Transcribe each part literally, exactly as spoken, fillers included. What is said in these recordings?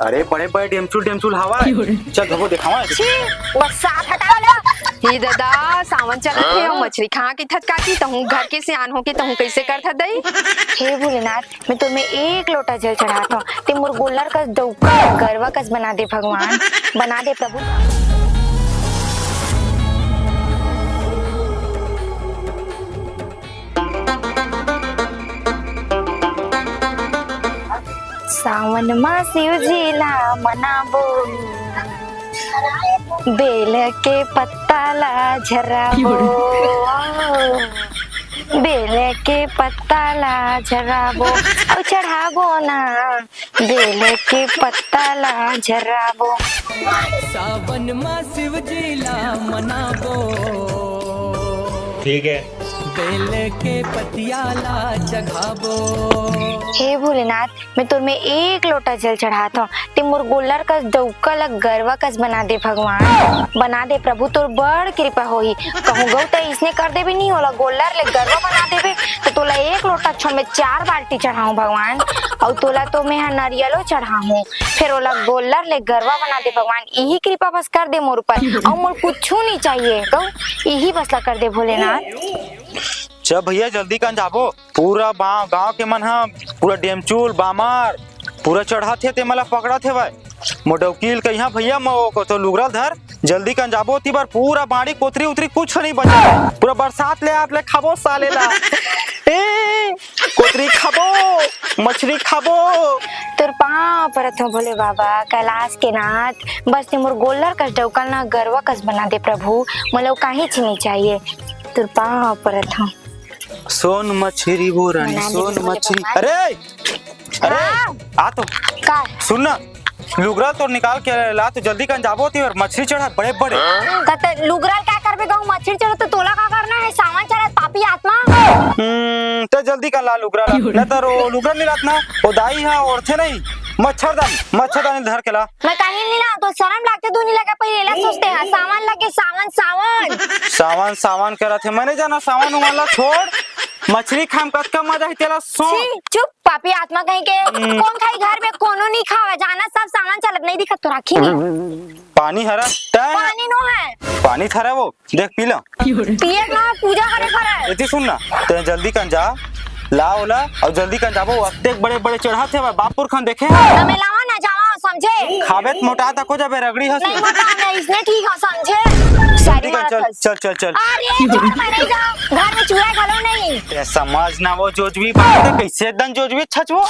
अरे बड़े बड़े डेमचुल डेमचुल हवा। चल धोबो देखावा। छी, बरसात हटा ला। हे दादा, सावन चलत हे, अउ मछरी खा के थत काटी, तहूँ घर के सियान होके तहूँ कइसे करथस दई? हे भोलेनाथ, मैं तोर में एक लोटा जल चढ़ात हूँ, ते मोर गोल्लर कस डउका गरवा कस बना दे भगवान, बना दे प्रभु। सावन मा शिव जी ला मनाबो, बेल के पत्ता ला झराबो, बेल के पत्ता ला झराबो, अउ चढ़ाबो ना, बेल के पत्ता ला झराबो। सावन मा शिव जी ला मनाबो। ठीक है। बेल के पत्तिया ला चघाबो। हे भोलेनाथ, मैं तोर में एक लोटा जल चढ़ात हूँ, ते मोर गोल्लर कस डउका ला गरवा कस बना दे भगवान, बना दे प्रभु, तोर बड़ कृपा होही। कहूँ गऊ त इसने कर देबे नहीं, ओला गोल्लर ले गरवा बना देबे, त तोला एक लोटा छोड़ में चार बाल्टी चढ़ाऊँ भगवान, अउ तोला तो मैं ह नरियलो चढ़ाऊँ, फेर ओला गोल्लर ले गरवा बना दे भगवान, इही कृपा बस कर दे मोर ऊपर, अउ मोर कुछू नहीं चाहिए गऊ, इही बस ला कर दे भोलेनाथ। चल भैया, जल्दी कन जाबो। पूरा बा-, गांव के मन ह पूरा डेमचुल, बामर, पूरा चढ़त हे, ते मन ला पकड़त हेवय। मोर डउकी ल कहिया, "भैया, मो को तो लुगरा ल धर, जल्दी कन जाबो, ओती बर पूरा बाड़ी कोतरी उतरी कुछ नहीं बचा है। पूरा बरसात ले आप ले खाबो साले ला।" ए, कोतरी खाबो, मछरी खाबो। तोर पाँव परत हूँ भोले बाबा, कैलाश के नाथ, बस ते मोर गोल्लर कस डउका ल ना गरवा कस बना दे प्रभु, मोला काहीच नहीं चाहिए। तोर पाँव परत हूँ। सोन मछरी वो रानी, बना दे सोन भोले मछरी। बाबा। अरे, अरे, हाँ। आ तो। का? सुन ना, लुगरा तोर निकाल के ला, तो जल्दी कन जाबो ती अउ मछरी चढ़ा बड़े बड़े। त, त लुगरा ल का करबे कहूँ, मछरी चढ़ा तो तोला का करना है, सावन चढ़ा पापी आत्मा। हम्म, त जल्दी कन ला लुगरा ला, नहीं तो रो-, लुगरा नहीं लात ना, वो दाई हा ओढ़थे नहीं, मच्छरदानी, मच्छरदानी धर के ला। मैं कहीं नहीं ला, तो शर्म लागथे, तू नहीं लगा, पहले एला सोचते हैं, सावन लगे, सावन, सावन। सावन, सावन करत हे, मैं नहीं जाना, सावन उमन ला छोड़, मछरी खाम कतका मजा है तेला सो। छी, चुप, पापी आत्मा कहीं के। हम्म। कौन खाई घर में, कोनो नहीं खावे, जाना सब सावन चलत नहीं दिखत तो राखी नहीं। पानी हरा, तै पानी नो है। पानी थरा वो। देख, पी ला। पिए के ना, पूजा करे के हरे। एती सुन ना, ते जल्दी कन जा, ला ओला, अउ जल्दी कन जाबो, अतेक बड़े-बड़े चढ़त हे, बाप पुरखन देखे हे। त मैं लावा ना जावा, समझे? खाबे त मोटा तको जाबे, रगड़ी हस। नहीं मोटा, मैं इसने ठीक हूँ, समझे? जल्दी सारी कन, मारा चल, कस। चल, चल, चल। अरे, छोड़, मैं नहीं जाऊँ, घर में चूल्हा घलो नहीं। ते समझ ना वो जोजवी बात हे, कैसे एकदम जोजवी छचवो?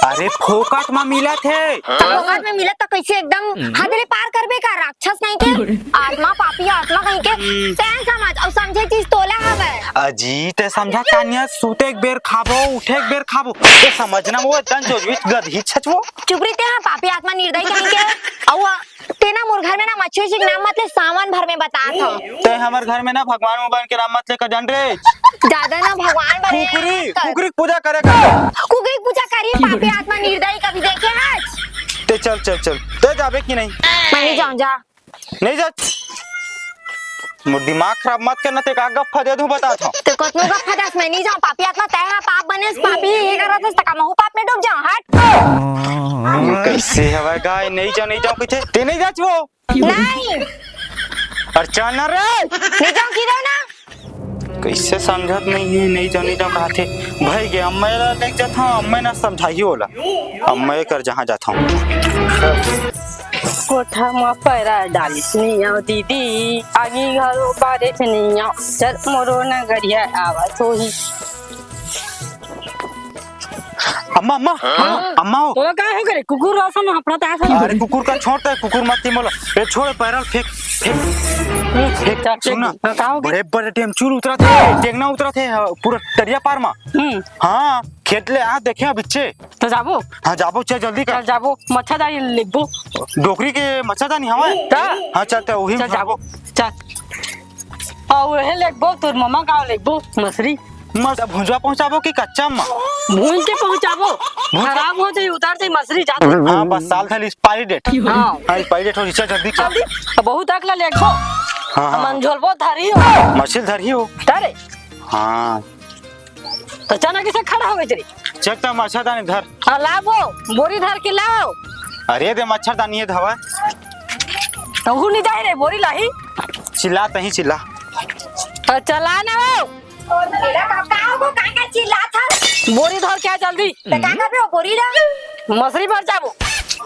अरे, फोकट में मिलत हे। फोकट में मिलत तो कैसे एकदम हद ले पार करबे का, राक्षस नहीं के? आत्मा, पापी आत्मा कहीं के। हम्म। तैं समझ, अउ समझे चीज तोला हवे। अजी, तैं समझा तानिया, सूते एक बेर खाबो, उठे एक बेर खाबो। तैं समझना वो एकदम जोजवी गदही छचवो। चुप रही तैं, हाँ, पापी आत्मा निर्दयी कहीं के। अउ तैं ना मोर घर में ना मछली उछली के नाम मत ले, सावन भर में बतात हूँ। तैं हमर घर में ना भगवान उगवान के नाम मत ले का जान रे। ज्यादा ना भगवान भर कुकरी, कुकरी के पूजा करे का। कुकरी के पूजा करी, पापी आत्मा निर्दयी कभी देखे हस? तैं चल, चल, चल। तैं जाबे कि नहीं? मैं नहीं जाऊँ, जा। नहीं जा। मोर दिमाग खराब मत करना, तैं का गप्फा दे दूं, बतात हूँ। तैं कतनो गप्फा दस, मैं नहीं जाऊँ। पापी आत्मा, तैं हा पाप बनेस, पापी ये करत हस, त का महू पाप में डूब जाऊँ, हट। कैसे हवय गाय, नहीं जाऊँ, नहीं जाऊँ, कहिथे, तैं नहीं जाच वो। नहीं। अरे चल ना रे। नहीं जाऊँ, की रहो ना। कैसे समझत नहीं है, नहीं जाऊँ, नहीं जाऊँ, कहाथे। भाई गे, अम्मा ला लेके जात हूँ, अम्मा ना समझाही ओला। अम्मा कर जहाँ जात हूँ। कोठा म पैरा डालिस नैया दीदी, आगी घलो बारिस नैया, चल मोरो नगरिया आवत होही। अम्मा, अम्मा, हाँ? अम्मा, अम्मा हो। तोला का हो गे रे? कुकुर असन हफड़त आत हे। अरे कुकुर का छोड़, तैं कुकुर मत ती मोला। ए छोड़, पैरा ल फेंक, फेंक। फेंक, चल, सुन ना। फेंक। हाँ, का हो गे? बड़े बड़े डेमचुल उतरत हे, टेंगना उतरत हे, हाँ, पूरा तरिया पार मा। हम्म। हाँ, खेत ले आ, देखे बिच्चे। त जाबो? हाँ, जाबो, चल जल्दी कर। चल जाबो, मच्छरदानी लेबो। डोकरी के मच्छरदानी हवय? त? हाँ, चल, त उही चल में जाबो, चल। अउ एहे लेगबो, तोर ममा का लेगबो, मछरी। मस्त भुंजवा पहुंचाबो कि कच्चा मा? भूंज के पहुंचाबो। भूंज के? खराब हो जाई, उतर जाई मछरी जात। हाँ, बस साल धल expiry date। हाँ। हाँ, expiry date हो, रिचा जल्दी कर। जल्दी। अब बहुत अकला लेगबो। हाँ, हाँ। मन झोलबो धरी हो। मछली धरी हो। तारे। हाँ। त चना कैसे खड़ा हो गई तेरी? चल त मच्छरदानी धर। हाँ, लाबो, बोरी धर के लाओ। अरे दे मच्छरदानी हे धवा। तहू नहीं जाए रे, बोरी लाही। चिल्ला तही चिल्ला। तो चला ना हो। ओ, तेरा का, का हो, का, का चिल्लात हस? बोरी धर के आ जल्दी। त का करबे ओ बोरी ला? मछरी बर जाबो।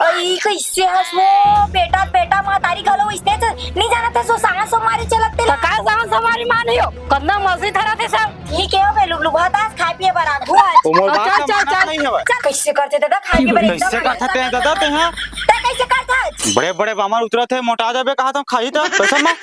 अई, कैसे हस वो? बेटा, बेटा, महतारी घलो इसने से नहीं जानत हस, वो सावन सोमवारी चलत ते त ला। का सावन सोमवारी मानियो? कतना मछरी धरत हे सब। ठीक हे, ओ बे, लुबलुबा तास खाए पिए बर आगू आज। ओ मोर चल, बात चल, का चल, मानत चल। नहीं हवय। चल, कैसे करथे दादा, खाए पिए बर एकदम कैसे करथे ते दादा ते, हाँ? ते कैसे करथे? बड़े बड़े बामर उतरत हे, मोटा जाबे कहा तो खाही तो, कसम में।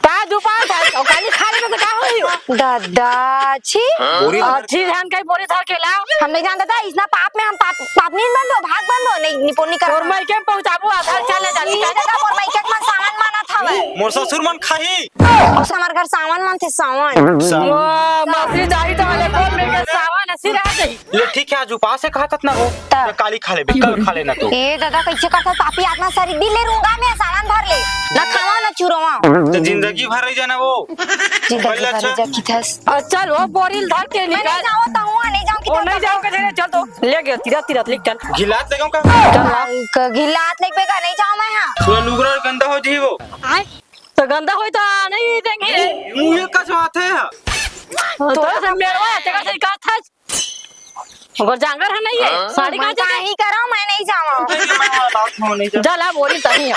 का जुपान था, और काली खा लेबे तो का होई? दादा, छी। बोरी धर अच्छी धान कई बोरी धर के ला। हम नहीं जानते था, इसना पाप में हम पाप, पाप नहीं बन दो, भाग बन दो, नहीं, निपुण नहीं कर। और मैं के पहुंचाबो, आधार चल ले जानी। नहीं दादा, और मैं के मन सावन मानत हवे। मोर ससुर मन खाही। और हमार घर सावन मन थे, सावन। सावन। वाह, मौसी जाही तो वाले बोल मेरे के सावन ऐसी रह गई। ले ठीक है, आज उपास हे कहा कतना हो। त- त काली खा लेबे, कल खा लेना तू। ए दादा, कैसे करथस पापी आत्मा, सारी दिन ले रूंगा में सावन भर ले। ना खावा ना चुरवा। त जिंदगी भर रही जाना वो। जिंदगी पहले भर अच्छा। जा किथस। और चल वो बोरिल धर के मैं निकाल। नहीं जाओ तो हूँ, नहीं जाओ वो किथस। नहीं जाओ के धीरे चल तो। ले गयो तीरथ तीरथ लिख चल। घिलात ले का? चल वा। क-, घिलात लेके का नहीं जाओ मैं हाँ। पूरा लुगरा गंदा हो जी वो। तो गंदा होई तो नहीं देंगे। मुंह का बात है। तो से मेरवा ते का से का था। ओकर जांगर है नहीं है, हाँ? साड़ी का मन चाहिए? ही करो, मैं नहीं जावा। नहीं, मैं बात हो नहीं जा। जा ला बोरी तही है।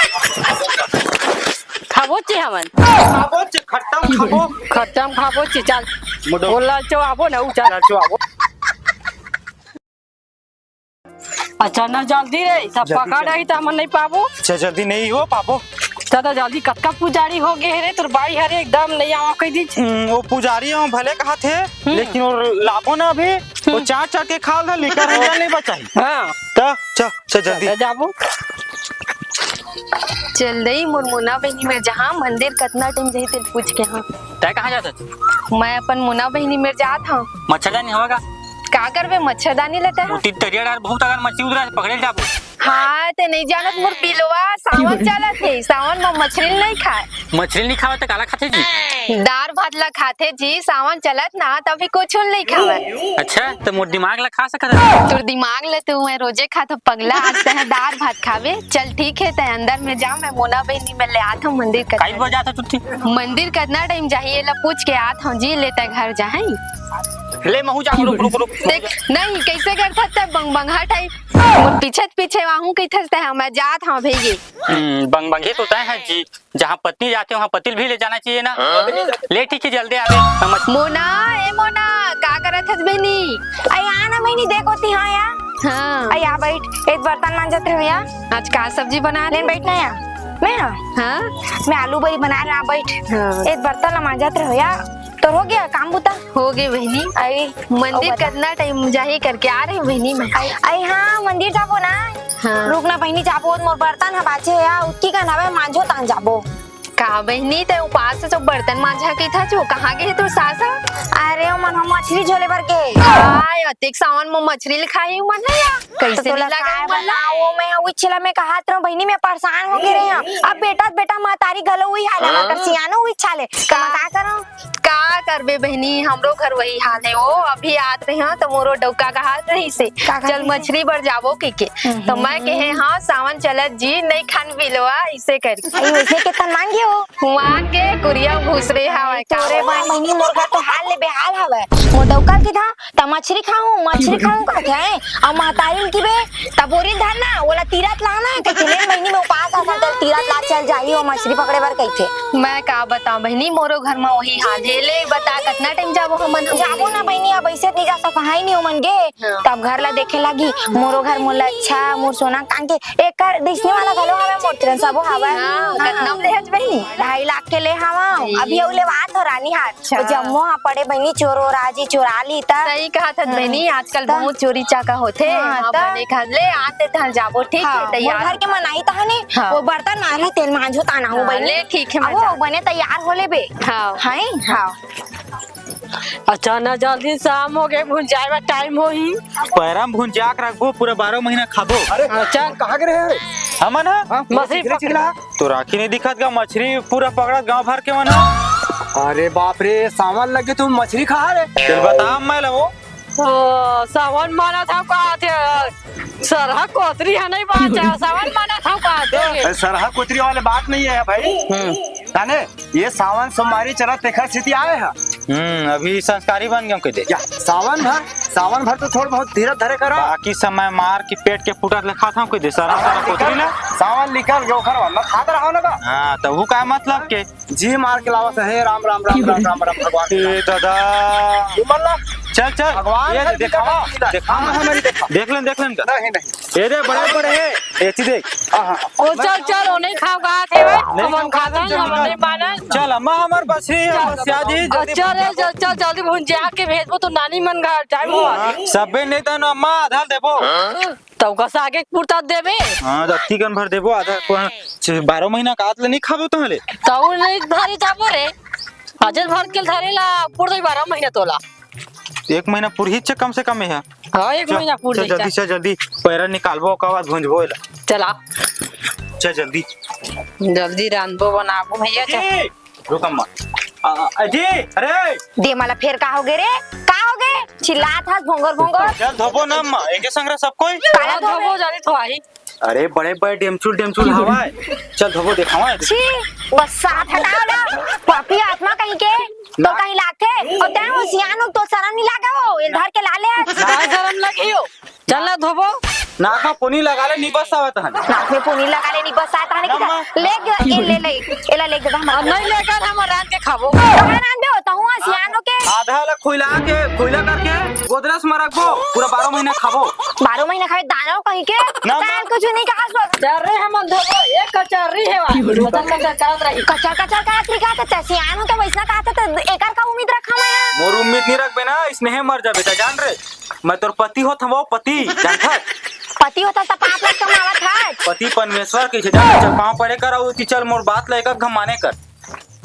खाबो चे हमन। खाबो चे, खट्टा में खाबो। खट्टा में खाबो चे, चल। मुडो। वो लालचो आबो ना, उ चल। लालचो आबो। अच्छा, ना जल्दी रे, सब जल्दी पकड़ चल। रही तो हमन नहीं पाबो। अच्छा, जल्दी नहीं हो पाबो। दादा, जल्दी कतका पुजारी हो गए रे, तोर बाई हरे एकदम नहीं आवा कह दी। हम्म, वो पुजारी हम भले कहा थे, हम्म। लेकिन वो लाबो ना अभी, वो हम्म। चाट चाट के खा ले, लेकर रह नहीं बचाई। हाँ। त, च, च, जल्दी। चल, जाबो। चल दई, मोर मोना बहिनी मेर जहाँ मंदिर कतना टाइम जाही तेल पूछ के, हाँ। तै कहाँ जात हस? मैं अपन मोना बहिनी मेर जात हूँ। मच्छरदानी हवा का? का करबे, मच्छरदानी लेते हैं। मोती तरिया डार बहुत अगर मछली उतरा है, पकड़े जाबो। हाँ, ते नहीं जानत मोर बिलवा, सावन चलत हे, सावन में मछली नहीं खाए। मछली नहीं खावे तो काला खाथे जी? दार भात ला खाथे जी, सावन चलत ना, तभी कुछ नहीं खावे। अच्छा, तो मोर दिमाग ला खा सकत है? तोर दिमाग ला तो मैं रोजे खात हूँ पगला, आज तहे दार भात खावे। चल ठीक है, तय अंदर में जा, मैं मोना बहिनी में ले आत हूँ मंदिर कर। काई बजा था तुझे? मंदिर कतना टाइम जाही, एला पूछ के आत हूँ जी, ले तय घर जाही। ले महू जा, रुक, रुक, रुक। देख, नहीं, कैसे करथस तय बंग बंगहा टाइप। मोर पीछे पीछे आहूँ कहिथस तय, मैं जात हूँ भैये। हम्म, बंग बंगही तो तय है जी, जहाँ पत्नी जाते वहाँ पति भी ले जाना चाहिए ना। हाँ। ले ठीक है, जल्दी आवे। समझ। मोना, ए मोना, का करत हस बहिनी? अई आ ना बहिनी, देख ओती, हाँ या। हाँ। अई आ बैठ, एक बर्तन मांजत रहे हो या। आज का सब्जी बना लेन रही? बैठ ना या। मैं हाँ? हाँ? मैं आलू बरी बना रहा, बैठ। हाँ। एक बर्तन ला मांजत रहे हो या। तोर हो गया काम बुता? हो गए बहिनी। आई, मंदिर अउ बता। कतना टाइम जाही करके आ रहे बहिनी मैं। आई, आई हाँ, मंदिर जाबो ना। हाँ। रुक ना बहिनी, जाबो, मोर बर्तन ह बाचे हे, उतकी कन हवे, मांजो तान जाबो। का बहिनी, ते उपास से जो बर्तन मांजा के था जो, कहाँ गए तोर सास ह? अरे, ओ मन हम मछली झोले बर के। आय, अतेक सावन में मछली ल खाही मन है या? कैसे तो नहीं लगा काय मन ला? बनाओ, मैं उही छेला में कहात रहूं बहिनी, मैं परेशान हो गए रहे हूं। अब बेटा, बेटा महतारी घलो उही हाल है, हाँ। कर सियानो उही छाले। तो मैं का? का करूं? का करबे बहिनी, हमरो घर वही हाल है। ओ, अभी आत रहे हो तो मोरो डौका कहात रही से, का चल कहात रही से? मछली बर जाबो के के। हम्म। तो मैं कहे, "हाँ, सावन चलत जी, नहीं खान बिलवा," इसे करी। अरे, वैसे के तन मांगे हो? मांग के कुरिया घुसरे हवे का तोरे बा? बहिनी, मोर घर तो हाल ले बेहाल हवे। मोर डौका की था, त मछरी खाहूं, मछरी खाहूं कहत हे। अउ महतारी ल किबे, त बोरी धरना, ओला तीरथ लाना, कहिथे, "ले बहिनी, मैं उपास आथन, त तीरथ ला चल जाही, ओ मछरी पकड़े बर," कहिथे। मैं का बताओं बहिनी, मोरो घर म वही हाल हे। ले बता, कतना टाइम जाबो हमन? जाबो ना बहिनी, अब अइसे नहीं जा सकत, कहां ही नहीं ओमन गे। हाँ। तब घर ला देखे लागी, मोरो घर मोला अच्छा, मोर सोना कान के, एकर दिसने वाला घलो हवे, मोर तेरन सबो हवे। हाँ, हाँ। कतना में लेहच बहिनी? ढाई लाख के ले हवा, अभी अउ लेवात हो रानी हार। अच्छा। वो जम्मो हा पड़े बहिनी, चोर ओर आजी चोरा ली त। सही कहा था बहिनी, आजकल त। बहुत चोरी चाका होथे। हाँ, हाँ, त। बने कहा, ले आते तहन जाबो, ठीक हाँ, है, तैयार। वो घर के मनाई तहने, हाँ। वो बर्तन मार है, तेल मांजो ताना हो हाँ, बहिनी। ले, ठीक है, मैं अहो, जाती। बने तैयार हो लेबे। हाँ। हैं? हाँ। अच्छा ना, जल्दी शाम हो गए, भुंजाए बर टाइम होही। पैरा में भुंजा के रखबो, पूरा बारह महीना खाबो। अरे, अच्छा। कहाँ गए रहे? हमन ह? हाँ, मछली चिकना, चिकना। तो राखी नहीं दिखत गा, मछली पूरा पकड़त गांव भर के मन ह। अरे बाप रे, सावन लगे तुम मछली खा रहे। चल बता मैं लवो। ओ, सावन मानत हव का थे? सरहा कोतरी ह नहीं बाचा, सावन मानत हव का थे? अरे, सरहा कोतरी वाले बात नहीं है भाई। हम्म। जाने, ये सावन सोमवारी चलत तेखर सेती आए ह। हम्म, अभी संस्कारी बन गया कह दे। या, सावन भर, सावन भर तो थोड़ बहुत धीरज धरे करा। बाकी समय मार के पेट के फूटत ले खात हव कह दे, सरहा सरहा कोतरी ला। सावन निकल गया, ओखर बाद में खात रहो ना बा। हाँ, तो वो का मतलब के? जी मार के लावत हे, राम, राम, राम, राम, राम, राम, भगवान के ए नाम। दादा। तू मन ला चल, चल। भगवान ये है, देखा, बिना देखा। हाँ, हमारी देखा। देख लेन, देख लेन का। नहीं, नहीं। ए दे, बड़े, बड़े हे। ए, ची देख। हाँ, हाँ। ओ, चल, चल, ओ नहीं खाव का थे, भाई। नहीं हमन खाव का, खाता चल, नहीं, हमन निकाल। नहीं मानन। चल, अम्मा, हमार बस ही, चल। बस याद ही, जल्दी अच्छा रे, पहुंचा। चल, चल, जल्दी पहुंच जाके भेजबो तो नानी मन घर, टाइम हो। हाँ, सबे नहीं तो अम्मा, आधा देबो। तब का सागे के पुरता देबे? हाँ, रत्ती कन भर देबो, आधा को-, छ-, बारह महीना का आत ले नहीं खाबो तहले। तऊ नहीं धरी जाबो रे। अजय भर के धरे ला, पुर दई बारह महीना तोला। एक महीना पुरही छे कम से कम है। हाँ, एक चल, महीना पुर चल दई, जल्दी, चल। चल जल्दी। पैरा निकालबो, ओकर बाद भूंजबो एला। चला। चल जल्दी। जल्दी रांधबो, बनाबो भैया, चल। ए, रुक अम्मा। आ, अजी, अरे। दे मला फेर का होगे रे? का होगे? चिल्लात हस भोंगोर भोंगोर। चल धोबो ना अम्मा, एके संग रह सब कोई। काला धोबो? धोबो जल्दी धोआही। अरे बड़े बड़े डेमचुल डेमचुल हवाए। चल धोबो देखावा। छी, बस साथ हटाओ ना। पापी आत्मा कहीं के। तो ना। कहीं लागथे। और तैं हो सियान हो तो शरम नहीं लागे हो। ये धर के ला ले। का शरम लगी हो? चल ना धोबो। नाक में पोनी लगा ले, नहीं बस आवत हन। नाक में पोनी लगा ले, नहीं बस आवत हन। ना, माँ। ले ग-, ये ले ले, एला ले दादा हमर अब घर। नहीं लेकर हम रांध के खाबो। कहाँ रांध दे हो? तहु सियान हो के। आधा ला खुला के, खुला करके गोदरेज में रखबो, पूरा बारह महीना खाबो। बारह महीना खाए दाना कहीं के? ना, काल माँ। कुछ नहीं कहा सो। चल रे हम धोबो, एक कचर्री है वा। कचर कचर करत रही। कचर कचर करत रही का? तो सियान हो तो वैसा कहा था, तो एकर का उम्मीद रखा मैं? मोर उम्मीद नहीं रखबे ना, स्नेह मर जाबे त जान रे। मैं तोर पति होत हवं, पति, जानथस? पति होत हस त पाप ला कमावत हस। पति परमेश्वर कहिथे, जान, चल पाँव पड़े कर, अउ चल मोर बात ला एक घमाने कर।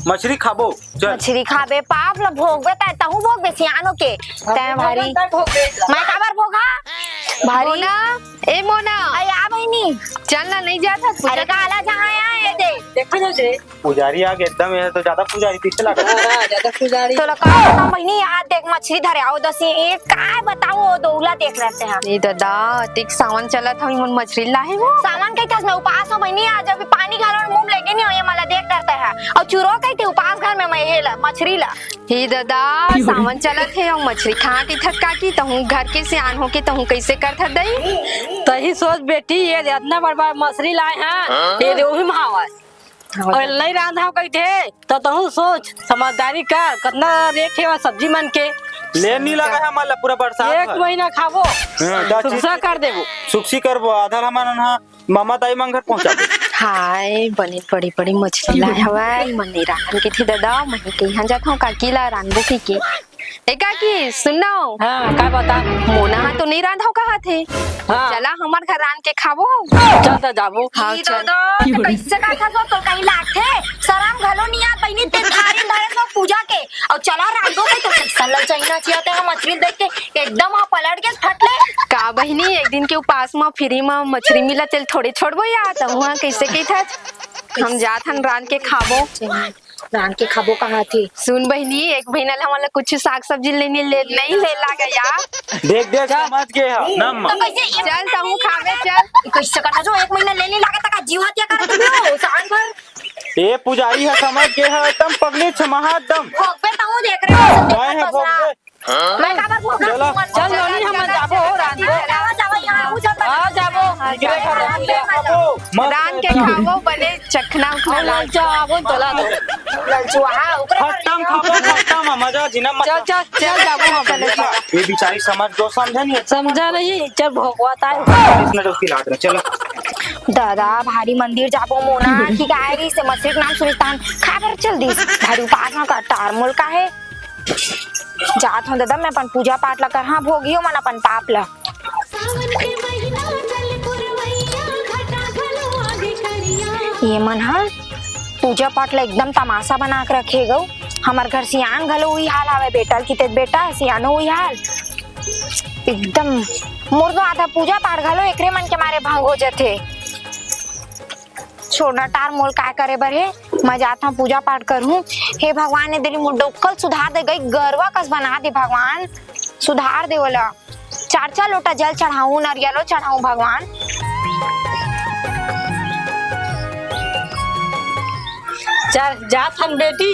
मछरी खाबो, चल। मछरी खाबे, पाप ला भोगबे, तै तहूँ भोगबे, सियान हो के। तै भारी। भोगबे, तै भोगबे। मैं काबर भोगा? भारी। मोना, ए मोना। अरे आ बहिनी। चल ना, नहीं जात हस, पूजा अरे कर। काला जहाँ आए थे। देखो ना जे। पुजारी आगे एकदम, ये तो ज्यादा पुजारी पीछे लगा। हाँ, हाँ, ज्यादा पुजारी। तोला का बताऊं बहिनी, यार देख मछरी धरे आव दसी, ये काय बताऊं, वो दउला देख रहते हैं। ए दादा, अतिक सावन चलत हवे, मन मछरी लाहे वो। सावन कहिथस मैं उपास हूँ बहिनी, आज अभी पानी घालो मुंह लेके नहीं हो, ये मला देख रहते हैं। और चुरो कहिथे उपास घर में मैं ये ला, मछरी ला। हे दादा, सावन चलत हे और मछरी खा के थस काकी, तहूँ घर के सियान हो के तहूँ कैसे करथस दई? तही सोच बेटी, ये इतना बड़ बड़ मछरी लाए हैं, ये दे वही में हावस। हाँ। अउ नहीं रांधव कहिथे, त तहूँ सोच, समझदारी कर, कतना रेट हे सब्जी मन के। ले नहीं लगा है, मतलब पूरा बरसात एक भर। महीना खाबो, हाँ, दस सुखसा चीज कर देबो। सुखसी करबो, आधा हमन हा मामा दाई मन घर पहुंचाबो। हाय, बने बड़ी बड़ी मछली लाए हवय, मन नहीं रांधन कहिथे दादा, मैं कहिहां जात हूं काकी ला रांधबो कहिके। ए काकी, सुन ना। हाँ, का बता? मोना हा तो नहीं रांधव कहत हे। हाँ। चला हमर घर रांध के खाबो। चल त जाबो। हाँ, ई चल। दादा, तो कैसे का था सो तो कहीं लागथे? शरम घलो नहीं आ बहिनी, ते थारी धरे सो पूजा के। और चला रांधो के तो कैसन लग चाहिए ना चाहिए, ते हम मछली देख के एकदम हाँ पलट के फट ले। का बहिनी, एक दिन के उपास म free म मछली मिला, तेल थोड़े छोड़बो या? त हुआ कैसे कही था? हम जात हन रांध के खाबो। रांध के खाबो कहा थे। सुन बहिनी, एक महीना ले हमन ला कुछ साग सब्जी लेने ले, नहीं ले लागे यार। देख, देख, चल। समझ के ह, नम। तो कैसे एक चल, महीना तहूँ ले खाबे, लागे? चल। कैसे कथा जो एक महीना ले नहीं लागे, तका जीव हत्या कर दे हो, साल भर। ए पुजारी ह, समझ के ह, एकदम पगली छ, महा एकदम। भोग पे तहूँ देख रहे हो, मैं ह, भोग पे। मैं काबर भोग चला। चल, लोनी, हमन जाबो, रांध। जावा, जावा, यहाँ, वो चल। हाँ, जाबो। इकरे घर रांध के खाबो। मस्त रांध के एकदम। खाबो, बने चखना उखना और लाल लाल। चावल आबो, तोला दो। लाल चुहा, ओकरे खत्म खाबो, खत्म, मजा जिना मत। चल, चल, चल, जाबो हम। चल, चल। ये बेचारी समझ दो, समझा नहीं। समझा नहीं, चल भोगवा ताय। इसने तो उसकी लात रहे, चलो। दादा, भारी मंदिर जाबो मोना, की गाय रही से मछली के नाम सुनिस्तान। खा कर चल दी। भारी उपास ना कर, टार मोल का है। जात हूँ दादा, मैं अपन पूजा पाठ ला कर, हाँ, भोगियो मन अपन पाप ला। सावन के महीना चल पुरवैया, घटा घलो आगे करिया। ये मन हा पूजा पाठ ला एकदम तमाशा बना के रखे गऊ। हमर घर सियान घलो उही हाल हावे बेटा, किते बेटा सियानो उही हाल। एकदम मोर तो आधा पूजा पाठ घलो एकरे मन के मारे भंग हो जथे। छोड़ना टार मोल काय करे बर हे, मैं जात हूँ पूजा पाठ करहूँ। हे भगवान, ए दरी मोर डोक्कल सुधार दे, गई गरवा कस बना दे भगवान। सुधार दे ओला। चार चार लोटा जल चढ़ाऊं, नरियलो चढ़ाऊं भगवान। चल, जात हन बेटी।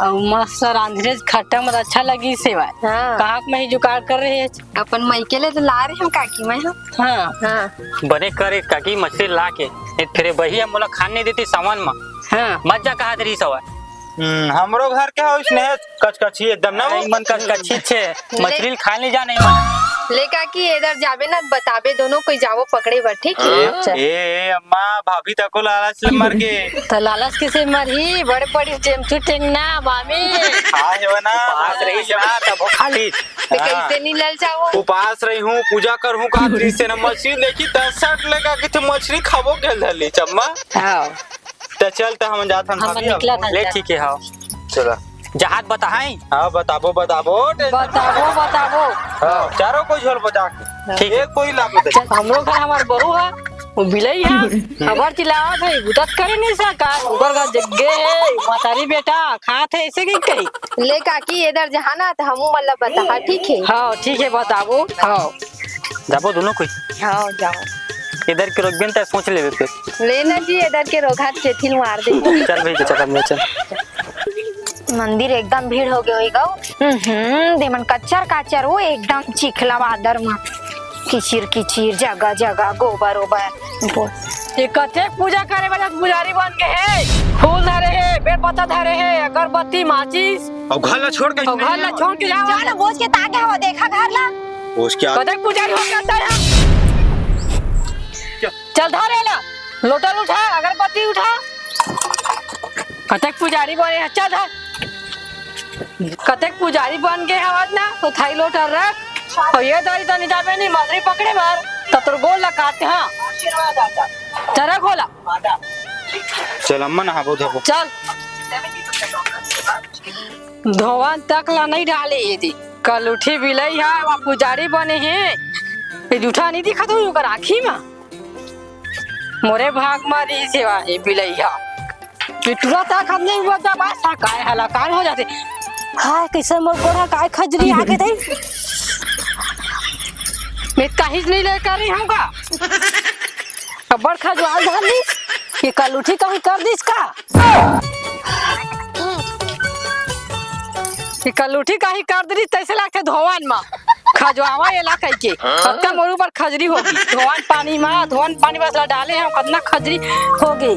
अउ मस्त रांधरेच खट्टा मत अच्छा लगी सेवा। हाँ। कहाँ के मैं ही जुगाड़ कर रहे हैं। अपन मइके ले तो ला रहे हम काकी मैं हम। हाँ। हाँ। बने करे काकी मछली ला के। ए, फिर बहिया मोला खान नहीं देती सावन में। हाँ। मत जा कहा दे रही सवा। हम्म, हमरो घर के हो स्नेह कचकची एकदम ना। आई मन कचकची छे। मछली खाए नहीं जाने मन। ले काकी, एदर जाबे ना, बताबे, दोनों कोई जाबो पकड़े बर, ठीक है? ए, अच्छा। ए, अम्मा, भाभी तको लालच ले मर गे। तो लालच किसे मरही? बड़े पड़ी टेमचू टेंगना, मामी। हाँ, जो है ना, उपास रही ना, तब वो खाली। ते हाँ। कैसे नहीं ललचाओ? उपास रही हूँ, पूजा कर हूँ, कहा दृश्य न मछली देखी, दस साठ लेगा कि थे मछली खाबो के धर ली, चम्मा। हाँ। त चल, त हम जात हन हम भाभी, अब। निकलत हन, ले, चल। ठीक है, हाँ। चला। जहाज बताएं? हाँ, बताबो, बताबो, tension बताबो, बताबो। हाँ, चारों कोई झोल बजा के। ठीक है। एक कोई लाभ बताइए। चल, हमरो घर हमार बहू है, वो बिलई है, खबर चिल्लावत है, बुतत करे नहीं सका, ओकर घर जग्गे है, मतारी बेटा, खात है, ऐसे की कही। ले काकी, इधर जहाँ ना, त हमू मन ला बता, ठीक है? हाँ, ठीक है, बताबो, हाँ। जाबो दोनों कोई? हाँ, जाओ। इधर के रोकबे न त सोच लेबे फिर। ले ना जी, इधर के रोघात चेथिल मार दे। चल भाई, चल, चल, चल। मंदिर एकदम भीड़ हो गए होई गौ। हम्म, देमन कच्चर काचर हो, एकदम चिखला बादर में। किचिर किचिर, जगह जगह, गोबर ओबर। बोल। ये कतेक पूजा करे वाला पुजारी बन गए है? फूल धरे है, बेलपत्ता धरे है, अगरबत्ती, माचिस। अब घर ला छोड़ के अब घर ला छोड़ के जाओ। चल, बोझ के ताके हवा, देखा घर ला। बोझ के आ- कतेक पुजारी हो गया था यहाँ? चल धर एला, लोटा उठा, अगरबत्ती उठा। कतेक पुजारी बने हैं, चल धर। कतेक पुजारी बन गए हैं आज ना, तो थाई लोटा रख। और ये दाई तो नहीं जाबे नहीं, मछली पकड़े मार, तो तोर गोल ला काटे, हाँ। चल रख होला। चल अम्मा नहाबो धोबो। चल। धोवन तक ला नहीं डाले ये दी। कलुठी बिलई है, वहाँ पुजारी बने हैं। ये जूठा नहीं दिखत होई ओकर आँखी में। मोरे भाग मा रही सेवा ये बिलई है। ये टुरा तक हम नहीं हुआ जब आज सा काय हलाकान हो जाते। हाय, कैसे मोर गोड़ा काय खजरी आगे दे। मैं कहीं नहीं लेकर रही हूँ का। अब्बड़ खजुआल धर ली, ये कलुठी कहीं कर दिस का? ये कलुठी कहीं कर दिस, तैसे लागथे धोवन मा। खजुआवा एला कहिके। कतका मोर ऊपर खजरी होगी। धोवन पानी मा, धोवन पानी बस ला डाले हैं, कतना खजरी होगी।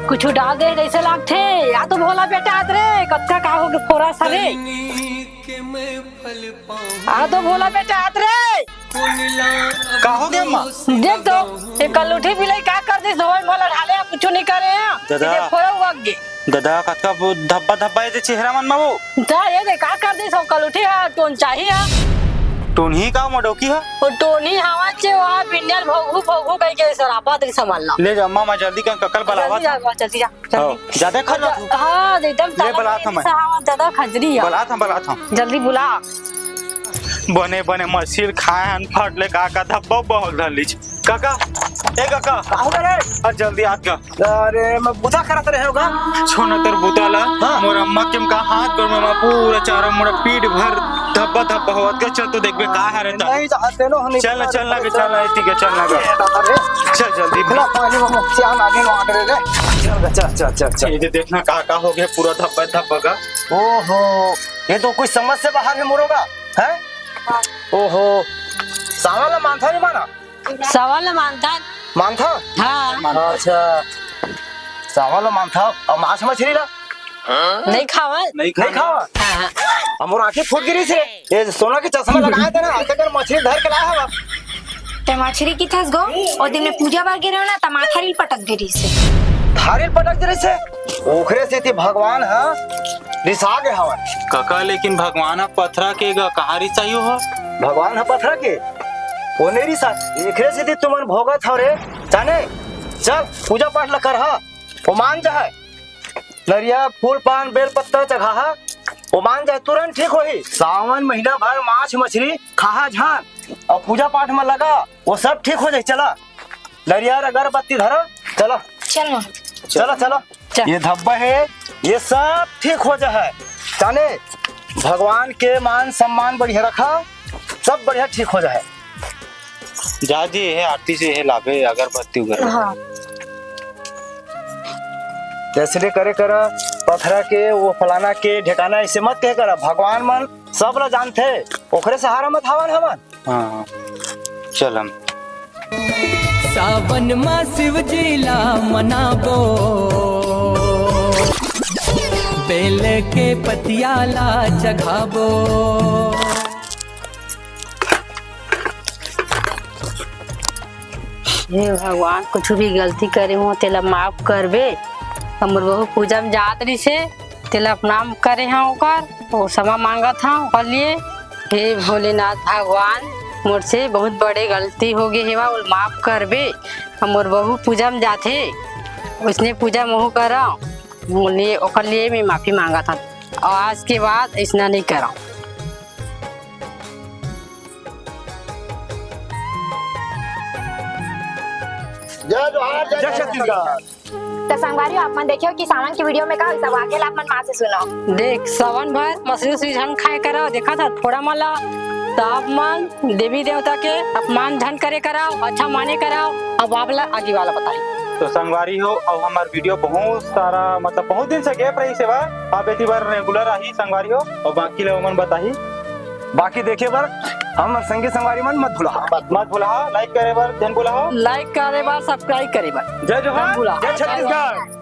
कुछ डाल दे जैसे लागथे। या तो भोला बेटा आत रे, कतका का होगे फोरा सा रे। आ तो भोला बेटा आत रे। का हो गया अम्मा? देख तो, ये कलुठी बिलई का कर दिस, धोवन भोला ढाले, कुछ नहीं करे हैं। दादा। सीधे फोरा हुआ गे। दादा, कतका वो धब्बा धब्बा ये दे चेहरा मन मा वो। ता ये दे का कर दिस, वो कलुठी है, टोन चाही है। टोनही का मडोकी है? वो टोनही हवा चे, वहाँ बिंडल भोगू भोगू कह के सरापा तक संभालना। ले जा अम्मा, मैं जल्दी कर ककल बलावा जल्दी जा, था। जल्दी जा। हाँ, ज्यादा खा लो। हाँ, एकदम ले, ताला बलात में हूँ मैं। सा, हाँ, दादा खजरी है। बलात हूँ, बलात हूँ। जल्दी बुला। बने, बने, मछली खाए हन, फट ले का, का धब्बा बहुत धर लीच। काका, ए काका। का हो रे? अरे जल्दी आत का। अरे, मैं बुता करत रहे होगा। छोना तर बुता ला। हाँ। मोर अम्मा के का हाथ गोड़ में पूरा चारों मुड़ा पीठ भर धब्बा धब्बा होत के, चल तो देखबे का हरे ता। नहीं, तो तेनो हम चल ना, चल ना, चल ना, ठीक है, चल ना। अरे। चल जल्दी। इतना पानी में सियान आगे नो आटे रे। चल, चल, चल, चल, चल। ये दे देखना का, का हो गया पूरा धब्बा, धब्बा का। ओहो, ये तो कुछ समझ से बाहर है मोरो का, हैं? ओहो, सावन ला मानथा नहीं माना? सावन ला मानथा। मानथा? हाँ। अच्छा, सावन ला मानथा और मांस मछली ला? नहीं खावा। नहीं नहीं खावा। खावा? हाँ, हाँ। अब मोर आँखें फूट गिरी से। ये सोना के चश्मा लगाए थे ना, आज तक मछली धर के लाया हवा। ते मछली की थस गो, ओ दिन में पूजा बर गे रहो ना, त माथा रील पटक दे रही से। थारील पटक दे रही से? ओखरे सेती भगवान ह रिसा गे हवन। काका, लेकिन भगवान ह पथरा के गा, कहाँ रिसाई हो? भगवान ह पथरा के? ओ नहीं रिसा, एकरे सेती तुमन भोगत हव रे, जाने? चल, पूजा पाठ ल करहा, ओ मान जाहय। नरिया, फूल, पान, बेल पत्ता चघाहा, ओ मान जाए, तुरंत ठीक होही। सावन महीना भर मांस मछली खाहा झान, और पूजा पाठ में लगा, वो सब ठीक हो जाए। चला, नरिया अगरबत्ती धरा, चला। चल माँ। चला, चला। ये धब्बा हे, ये सब ठीक हो जाए। जाने, भगवान के मान सम्मान बढ़िया रखा, सब बढ़िया ठीक हो जाए। जा जी, हे आरती से हे लाबे अगरबत्ती उगरबत्ती। हाँ। जैसे करे करा, पथरा के, वो फलाना के, ढेकाना, ऐसे मत कहे करा। भगवान मन सब ला जानथे, ओकरे सहारा मत हावन हमन। हाँ, चल हम। सावन मा शिव जी ला मनाबो, बेल के पतिया ला चघाबो। हे भगवान, कुछ भी गलती करे हो तेला माफ करबे। हमर बहू पूजा में जात रहिसे, तेला अपना करे हंव ओकर, वो समा मांगत हंव ओकर लिए। हे भोलेनाथ भगवान, मोर से बहुत बड़े गलती हो गे हेवा, ओला माफ करबे। हमर बहू पूजा में जाथे, उसने पूजा महू करंव, मोर लिए, ओकर लिए मैं माफी मांगत हंव। और आज के बाद ऐसना नहीं करंव। जय जोहार, जय जय छत्तीसगढ़। त संगवारी हो, आप मन देखे हो कि सावन के video में का होइस, अब आगे ला आप मन माँ से सुनो। देख, सावन भर मछली उछली झन खाए करा, देखा था थोड़ा मला, त आप मन देवी देवता के अपमान झन करे करा, अच्छा माने करा। अब आप ला आगे वाला बताई। तो संगवारी हो, अब हमार video बहुत सारा, मतलब, बहुत दिन से gap रहिस हे, अब एती बार regular आही संगवारी हो, और बाकी ला ओमन बताही। बाकी देखे बर हमर संगी संगवारी मन मत भुलाहा। मत भुलाहा, like करे बर झन भुलाहा। Like करे बर, subscribe करे बर। जय जोहार, मत भुलाहा। जय छत्तीसगढ़।